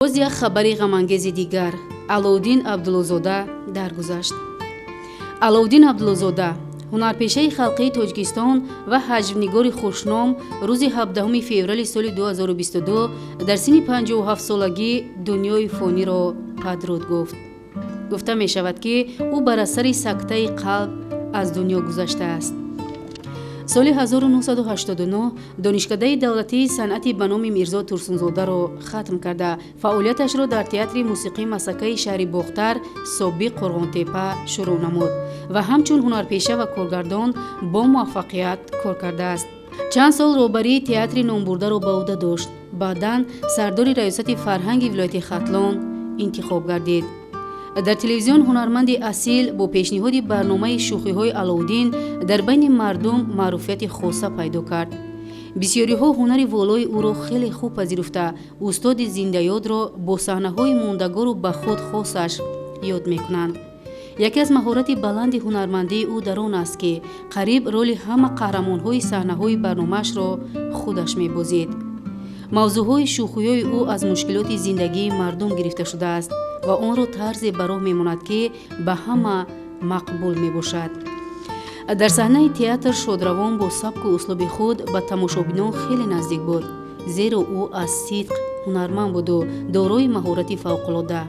Боз як хабари ғамангези дигар: Алоуддин Абдуллозода даргузашт. Алоуддин Абдуллозода, ҳунарпешаи халқии Тоҷикистон ва ҳаҷвнигори хушном, рӯзи 17 феврали соли 2022 дар синни 57 солагӣ дунёи фониро падруд гуфт. Гуфта мешавад, ки ӯ бар асари сактаи қалб аз дунё гузаштааст. Соли 1989 Донишкадаи давлатии санъати ба номи Мирзо Турсунзодаро хатм карда, фаъолияташро дар Театри мусиқии Масакаи шаҳри Бохтар, собиқ Қурғонтепа, шурӯъ намуд ва ҳамчун ҳунарпеша ва коргардон бо муваффақият кор кардааст. Чанд сол роҳбарии театри номбурдаро ба ӯҳда дошт. Баъдан сардори раёсати фарҳанги вилояти Хатлон интихоб гардид. Дар телевизион ҳунарманди асил бо пешниҳоди барномаи «Шӯхиҳои Алоуддин» дар байни мардум маъруфияти хоса пайдо кард. Бисёриҳо ҳунари волои ӯро хеле хуб пазируфта, устоди зиндаёдро бо саҳнаҳои мондагору ба худ хосаш ёд мекунанд. Яке аз маҳорати баланди ҳунармандии ӯ дар он аст, ки қариб роли ҳама қаҳрамонҳои саҳнаҳои барномаашро худаш мебозид. Мавзӯъҳои шӯхиҳои ӯ аз мушкилоти зиндагии мардум гирифта шудааст ва онро тарзе ба роҳ мемонад, ки ба ҳама мақбул мебошад. Дар саҳнаи театр шодравон бо сабку услуби худ ба тамошобинон хеле наздик буд, зеро ӯ аз сидқ ҳунарманд буду дорои маҳорати фавқулода.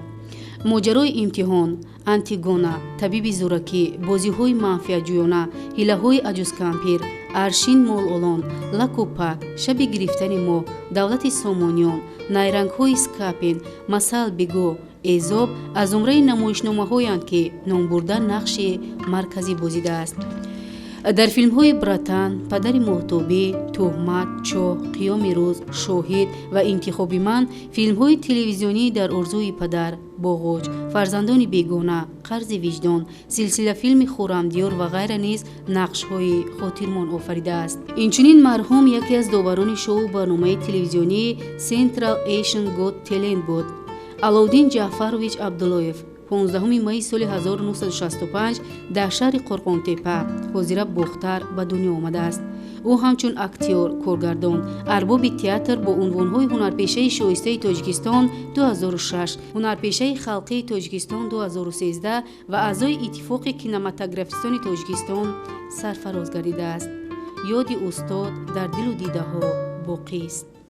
«Моҷарои имтиҳон», «Антигона», «Табиби зӯракӣ», бозиҳои манфиатҷӯёна, «Ҳилаҳои аҷузкампир», «Аршин мололон», «Лаку пак», «Шаби гирифтани моҳ», «Давлати Сомониён», «Найрангҳои Скапен», «Масал бигӯ», «Эзоб» аз зумраи намоишномаҳоянд, ки номбурда нақши марказӣ бозидааст. Дар филмҳои «Братан», «Падари моҳтобӣ», «Тӯҳмат», «Чоҳ», «Қиёми рӯз», «Шоҳид» ва «Интихоби ман», филмҳои телевизионии «Дар орзуи падар», «Боғоч», «Фарзандони бегона», «Қарзи виҷдон», силсилафилми «Хуррамдиёр» ва ғайра низ нақшҳои хотирмон офаридааст. Инчунин марҳум яке аз доварони шоу барномаи телевизионии Central Asian Got Talent буд. Алоуддин Ҷаъфарович Абдуллоев 15 майи соли 1965 дар шаҳри Қурғонтепа, ҳозира Бохтар, ба дунё омадааст. Ӯ ҳамчун актёр, коргардон, арбоби театр бо унвонҳои ҳунарпешаи шоистаи Тоҷикистон 2006, ҳунарпешаи халқии Тоҷикистон 2013 ва аъзои Иттифоқи кинематографистони Тоҷикистон сарфароз гардидааст. Ёди устод дар дилу дидаҳо боқист.